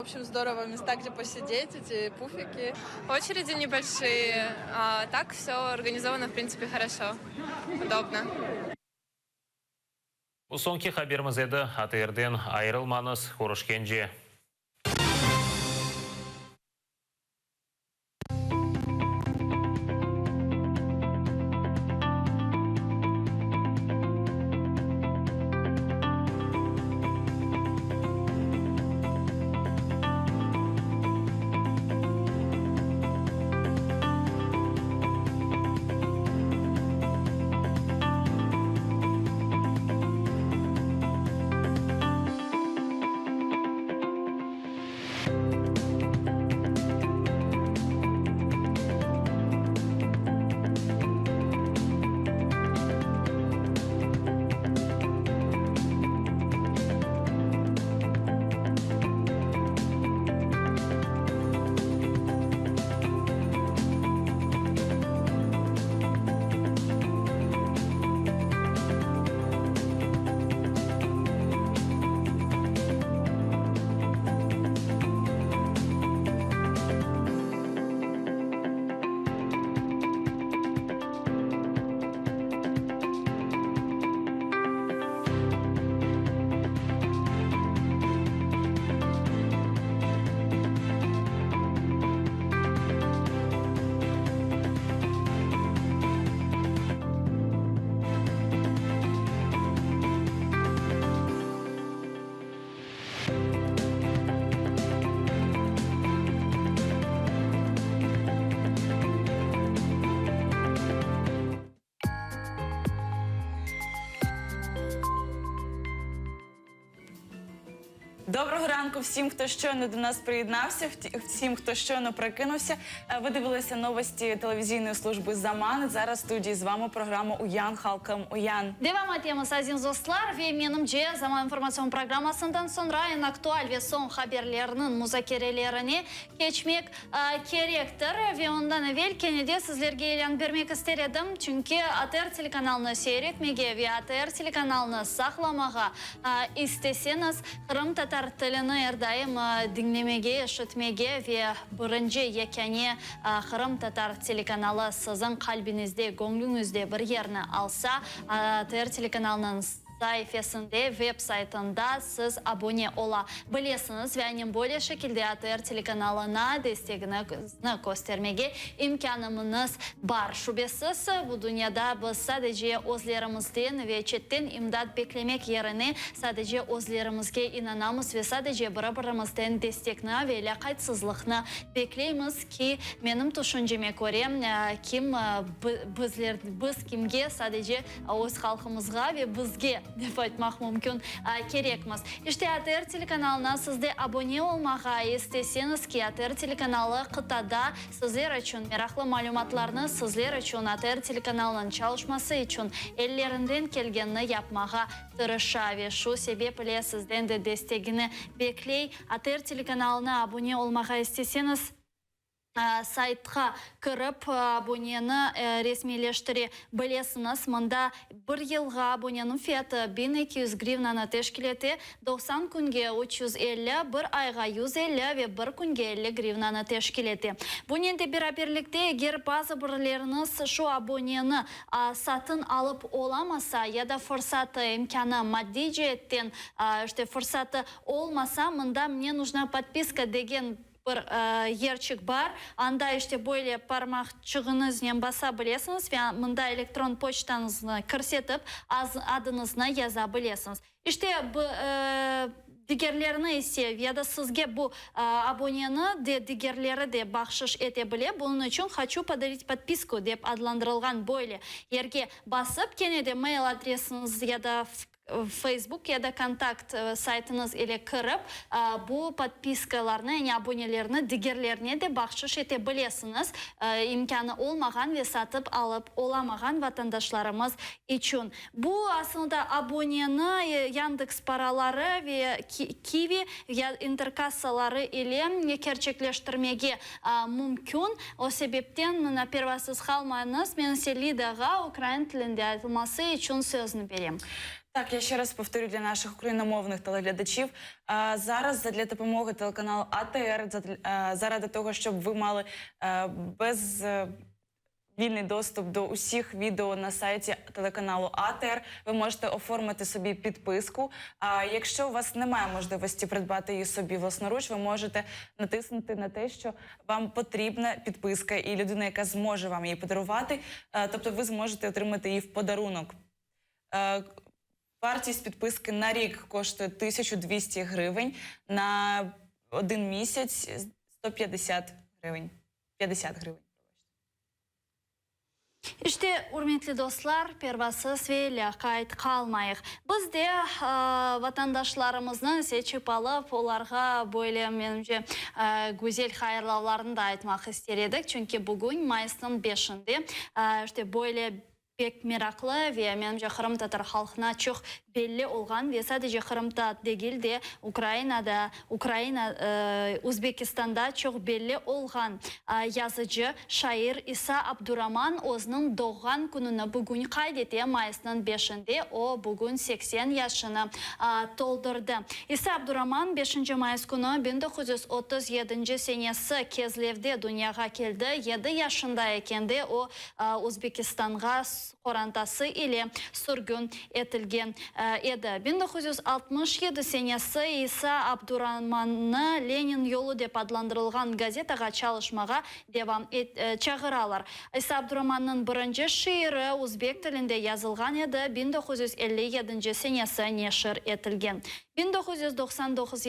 общем, здорово, места, где посидеть, эти пуфики. Очереди небольшие, а так все организовано, в принципе, хорошо, удобно. Bu soñki haberimiz edi. ATRden ayırılmañız, körüşkence! Доброго ранку всім, хто щойно до нас приєднався, всім, хто щойно прокинувся. Е, Ви дивилися новості телевізійної служби Заман. Зараз в студії з вами програма Уян Халкам Уян. Devam etemiz, aziz dostlar, ve menimce, Zaman informatsion programmasından soñra eñ aktual ve soñ haberlerniñ muzakerelerine keçmek kerektir. Ve ondan evel kene de sizlerge ilân bermek ister edim, çünki ATR telekanalını seyir etmege ve ATR telekanalını saqlamağa isteseñiz, qırımtatar tilini er daim diñlemege, eşitmege ve birinci, yekâne qırımtatar telekanalı siziñ qalbiñizde, göñlüñizde bir yerni alsa, ATR telekanalınıñ Saifesinde, web saytında, siz abone ola bilesiñiz ve aynen böyle şekilde ATR telekanalına destegiñizni köstermege imkânımıñız bar. Şübesiz, bu dünyada biz sadece özlerimizden ve çetten imdat beklemek yerine, sadece özlerimizge inanamız ve sadece biri-birimizden destekni ve lâqaytsızlıqnı bekleymiz ki, menim tüşünceme köre, kim bizler, biz kimge sadece Öz halqımızğa ve bizge, dep aytmaq mümkün, kerekmiz. İşte, ATR telekanalına siz de abone olmağa isteseñiz ki, ATR telekanalı qıtada sizler içün meraqlı malümatlarnı sizler içün, ATR telekanalınıñ çalışması içün ellerinden kelgenini yapmağa tırışa ve şu sebep ile sizden de destegini bekley. ATR telekanalına abone olmağa isteseñiz, Saytqa kirip, aboneni resmiyleştire bilesiñiz. Mında bir yılğa aboneniñ fiyatı 1200 grivnanı teşkil ete, 90 künge 350, bir ayğa 150 ve bir künge 50 grivnanı teşkil ete. Bunen de beraberlikte, eger bazı birleriñiz şu aboneni satın alıp olamasa ya da fırsatı, imkânı maddiy ceetten, işte, fırsatı olmasa, mında Mne nujna podpiska degen Bir yerçik bar, anda işte böyle parmaqçığıñıznen basa bilesiñiz ve mında elektron poçtañıznı kirsetip, adıñıznı yaza bilesiñiz. İşte, digerlerini ise, ya da sizge bu aboneni de digerleri de bahşış ete bile, bunıñ içün Hoçu podarit podpisku dep adlandırılğan böyle yerge basıp, kene de mail adresiñiz ya da Facebook ya da Kontakt saytıñız ile kirip, bu podpiskalarnı, yani abonelerni digerlerine de bahşış ete bilesiñiz, imkânı olmağan ve satıp alıp olamağan vatandaşlarımız içün. Bu, aslında, aboneni Yandex paraları ve Kiwi ya interkassaları ile kerçekleştirmege mümkün. O sebepten, mına, pervasız qalmañız, men ise Lidağa ukrain tilinde aytılması içün sözni berem. Так, я ще раз повторю для наших україномовних телеглядачів. Е, Зараз для допомоги телеканалу АТР, задля- е, заради того, щоб ви мали е, без е, вільний доступ до усіх відео на сайті телеканалу АТР, ви можете оформити собі підписку. А якщо у вас немає можливості придбати її собі власноруч, ви можете натиснути на те, що вам потрібна підписка, і людина, яка зможе вам її подарувати, е, тобто ви зможете отримати її в подарунок. Е, Вартість підписки на рік коштує 1200 гривень, на один місяць 150 гривень. 50 гривень. İşte, ürmetli dostlar, pervasız ve lâqayt qalmayıq. Biz de vatandaşlarımıznı seçip alıp, olarğa böyle, menimce, güzel hayırlavlarnı da aytmaq ister edik. Çünki bugün, mayısnıñ beşinde, işte, böyle pek meraqlı ve, menimce, qırımtatar halqına çoq belli olğan ve sadece Qırımda degil de, Ukrainada, Ukraina, Özbekistanda çoq belli olğan yazıcı, şair İsa Abduraman özüniñ doğğan kününi bugün qayd ete, mayısnıñ beşinde o bugün 80 yaşını toldurdı. İsa Abduraman beşinci mayıs künü 1937 senesi Kezlevde dünyağa keldi, yedi yaşında ekende o Özbekistanğa qorantası ile sürgün etilgen edi. 1967 senesi İsa Abduramannı Lenin yolu dep adlandırılğan gazetağa çalışmağa devam çağıralar. İsa Abduramannıñ birinci şiiri özbek tilinde yazılğan edi, 1957 senesi neşir etilgen. 1999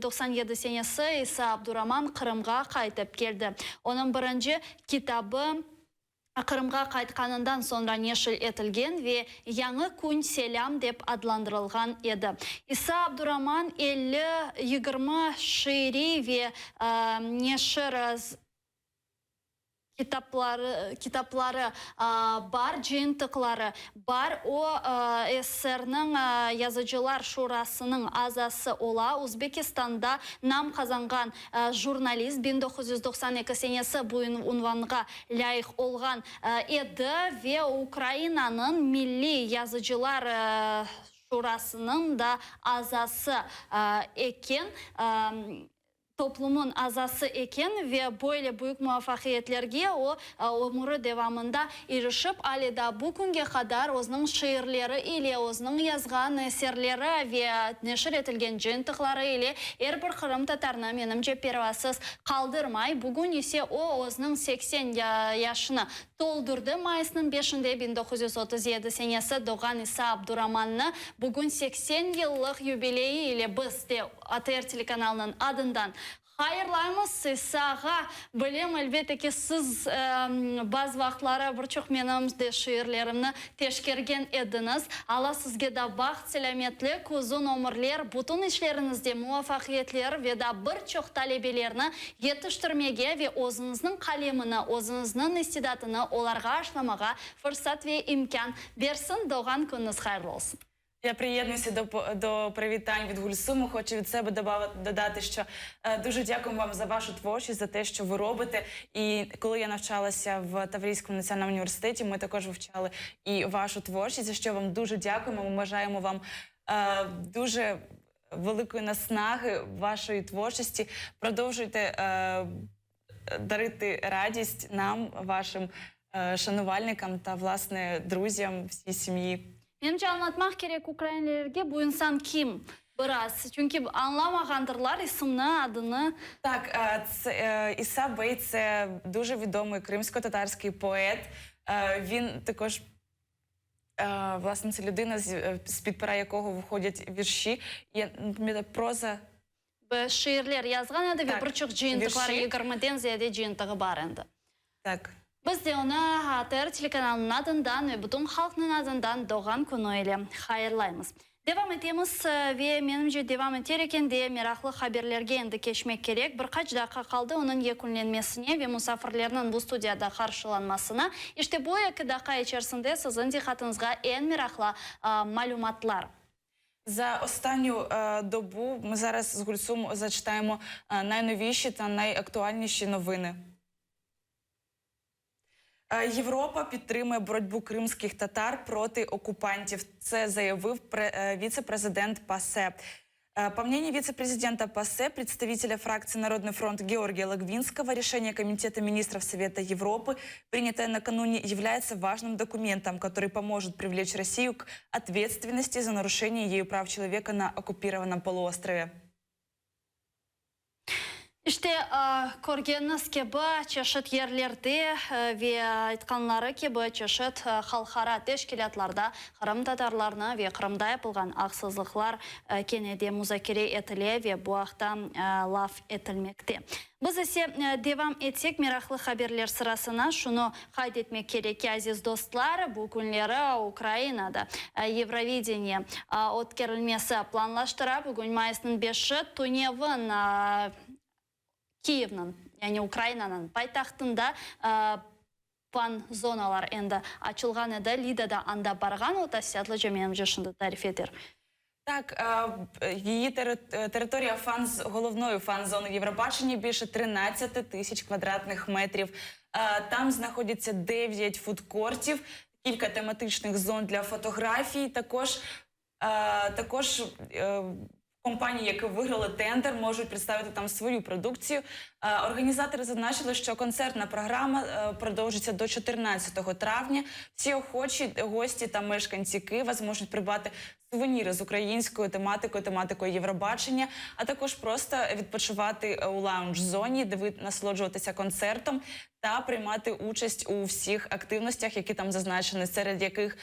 97 senesi İsa Abduraman Qırımğa qaytıp keldi. Onıñ birinci kitabı Qırımğa qaytqanından soñra neşir etilgen ve Yañı kün selâm dep adlandırılğan edi. İsa Abduraman 50, 20 şiiriy ve neşir kitapları, kitapları bar, cıyıntıqları bar. O, SSRniñ Yazıcılar şurasınıñ azası ola, Özbekistanda nam qazanğan jurnalist, 1992 senesi bu unvanğa lâyıq olğan edi ve Ukrainanıñ Milliy yazıcılar şurasınıñ da azası eken. Toplumıñ azası eken ve böyle büyük muvafaqiyetlerge o, ömüri devamında irişip, ale daa bu künge qadar özüniñ şiirleri ile, özüniñ yazğan eserleri ve neşir etilgen cıyıntıqları ile er bir qırımtatarnı, menimce, pervasız qaldırmay. Bugün ise o, özüniñ 80 yaşını toldurdı. Mayısnıñ beşinde 1937 senesi doğğan İsa Abduramannı bugün 80 yıllıq yubileyi ile biz de ATR telekanalınıñ adından hayırlaymız. İsa ağa, bilem, elbette ki, siz bazı vaqıtları bir çoq menim de şiirlerimni teşkergen ediñiz. Alla sizge da baht, selâmetlik, uzun ömürler, bütün işleriñizde muvafaqiyetler ve da bir çoq talebelerni yetiştirmege ve özüñizniñ qalemini, özüñizniñ istidatını olarğa aşlamağa fırsat ve imkân bersin. Doğğan künüñiz hayırlı olsun. Я приєднуюся до до привітань від Гульсуму. Хочу від себе додати, що е, дуже дякуємо вам за вашу творчість, за те, що ви робите. І коли я навчалася в Таврійському національному університеті, ми також вивчали і вашу творчість, за що вам дуже дякуємо. Ми бажаємо вам е, дуже великої наснаги вашої творчості. Продовжуйте е, дарити радість нам, вашим е, шанувальникам та власне друзям, всій сім'ї. Menimce, añlatmaq kerek ukrainlerge bu insan kim, biraz, çünki añlamağandırlar isimni, adını. Так, е, це е, Іса Бей це дуже відомий кримсько-татарський поет. Е, Він також е, власне це людина, з е, з-під пера якого виходять вірші. Я не пам'ятаю, проза. Şiirler yazğan edi ve Так, bir çoq cıyıntıqları, вірші. yigirmiden ziyade cıyıntığı bar endi. Так. Biz de onı ATR telekanalınıñ adından ve bütün halqnıñ adından doğğan künü ile hayırlaymız. Devam etemiz ve, menimce, devam eter eken de, meraqlı haberlerge endi keçmek kerek. Bir qaç daqqa qaldı onıñ yekünlenmesine ve musafirlerniñ bu studiyada qarşılanmasına. İşte bu eki daqqa içerisinde siziñ diqqatıñızğa eñ meraqlı malümatlar. За останню е, добу ми зараз з Гульсум зачитаємо е, найновіші та найактуальніші новини. Е, Європа підтримує боротьбу кримських татар проти окупантів. Це заявив пре- е, віце-президент ПАСЕ. Э, По мнению вице-президента ПАСЕ, представителя фракции Народный фронт Георгия Логвинского, решение Комитета министров Совета Европы, принятое накануне, является важным документом, который поможет привлечь Россию к ответственности за нарушение ею прав человека на оккупированном полуострове. İşte, körgeniñiz kibi, çeşit yerlerde ve aytqanları kibi, çeşit halqara teşkilâtlarda qırımtatarlarnı ve Qırımda yapılğan aqsızlıqlar kene de muzakere etile ve bu aqta laf etilmekte. Biz ise devam etsek meraqlı haberler sırasına, şunı qayd etmek kerek ki, aziz dostlar, bu künleri Ukrainada Yevrovideniye ötkerilmesi planlaştıra. Bugün mayısnıñ beşi, tünevin Kiyevniñ, yani Ukrainanıñ paytahtında fan-zonalar endi açılğan edi. Lida da anda barğan, o tafsilâtlıca menimce şimdi tarif eter. Так, е, її тери- територія фан головної фан-зони Євробачення більше 13 тисяч квадратних метрів. Е, Там знаходяться 9 фудкортів, кілька тематичних зон для фотографій. Також, е, також е, компанії, які виграли тендер, можуть представити там свою продукцію. Е, Організатори зазначили, що концертна програма е, продовжиться до 14 травня. Всі охочі гості та мешканці Києва зможуть придбати сувеніри з українською тематикою, тематикою Євробачення, а також просто відпочивати у лаунж-зоні, диви- насолоджуватися концертом та приймати участь у всіх активностях, які там зазначені, серед яких е,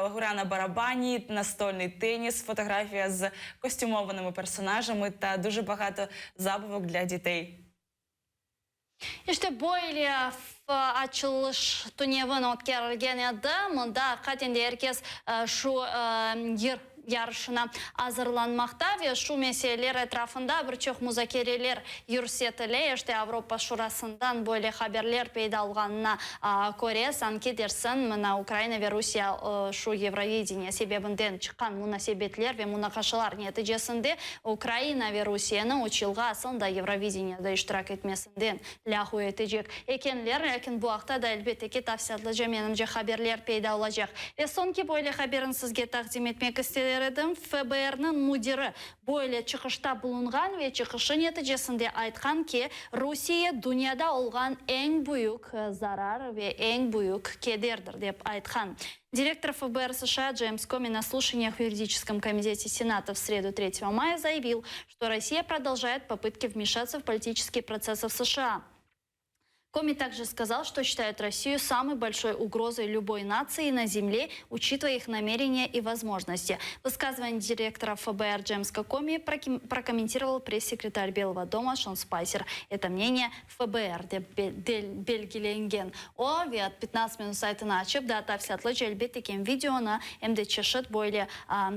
гра на барабані, настольний теніс, фотографія з костюмованими персонажами та дуже багато забавок для дітей. İşte böyle açılış tünevin ötkerilgen edi. Mında aqiqaten de er kes şu yır yarışına azırlanmaqta ve şu meseleler etrafında bir çoq muzakereler yürsetile. İşte Avropa Şurasından böyle haberler peyda olğanına köre, sanki dersiñ, mına Ukraina ve Rusiye şu Yevrovideniye sebebinden çıqqan munasebetler ve munaqaşalar neticesinde Ukraina ve Rusiyeni üç yılğa asıl da Yevrovideniyede iştirak etmesinden lâğu etecek ekenler. Lâkin bu aqta da, elbette ki, tafsilâtlıca, menimce, haberler peyda olacaq. Ve soñki böyle haberini sizge taqdim etmek ister edim. FBRniñ müdiri böyle çıqışta bulunğan ve çıqışı neticesinde aytqan ki, Rusiye dünyada olğan eñ büyük zarar ve eñ büyük kederdir, dep aytqan. Директор ФБР США Джеймс Коми на слушаниях в юридическом комитете Сената в среду 3 мая заявил, что Россия продолжает попытки вмешаться в политические процессы в США. Коми также сказал, что считает Россию самой большой угрозой любой нации на Земле, учитывая их намерения и возможности. Высказывание директора ФБР Джеймса Коми прокомментировал пресс-секретарь Белого дома Шон Спайсер. Это мнение ФБР dep belgilengen. O ve 15 minut saytını açıp daa tafsilâtlıca elbette videonı em de çeşit böyle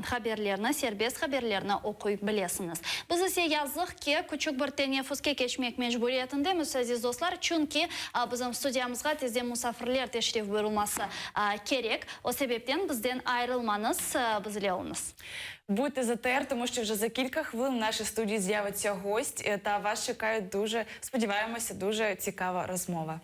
haberlerni, serbest haberlerni oquy bilesiñiz. Biz ise yazıq ki küçük bir tenefüske keçmek mecburiyetindemiz, aziz dostlar, çünki bizim studiyamızğa tezden musafirler teşrif buyurılması kerek. O sebepten bizden ayırılmañız, bizle oluñız. Будьте з АТР, тому що вже за кілька хвилин в нашій студії з'явиться гость, е, та вас чекає дуже, сподіваємося, дуже цікава розмова.